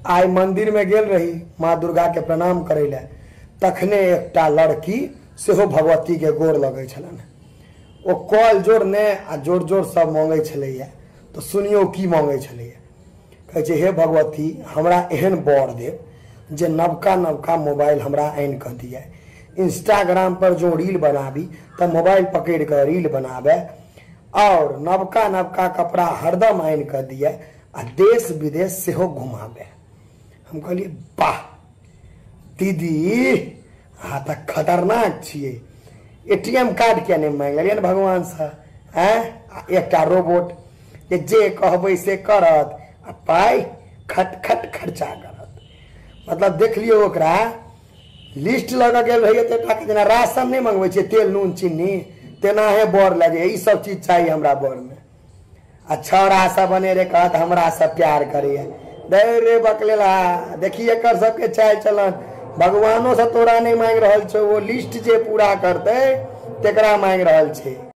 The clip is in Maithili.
आइ मंदिर में गेल रही माँ दुर्गा के प्रणाम करे ले, तखने एकटा लड़की सेहो भगवती के गोर लगै छलनि। ओ कल जोड़ने आ जोर जोर सब मांगै छलैया। तो सुनियो की मांगै छलैया, कहै छै हे भगवती हमरा एहन बर देब जे नवका नवका मोबाइल हमरा आनि कऽ दिए, इंस्टाग्राम पर जो रील बनाबी तऽ मोबाइल पकड़ि कऽ रील बनाबे, और नवका नवका कपड़ा हरदम आनि कऽ दिए आ देश विदेश सेहो घुमाबे। हम कहलियै वाह दीदी अहाँ तऽ खतरनाक छियै, एटीएम कार्ड किया नहि मांगि लेलियै ने भगवानसँ? आँय, एकटा रोबोट जे कहबै से करत आ पाइ खट खट खर्चा करत। मतलब देख लियौ ओकरा लिस्ट लऽ कऽ गेल रहियै तऽ एकटा जेना राशन नहि मंगबै छियै तेल नून चीनी तेनाहे बर लगे, ई सब चीज चाही हमरा बरमे। आ छौड़ा सब बने रे कहत हमरा सब प्यार करैया, दे रे बकलेला देखी एकर सबके चालि चलन, भगवानो से तोरा नहीं मांगि रहल छौ, वो लिस्ट जे पूरा करतै तेकरा मांगि रहल छै।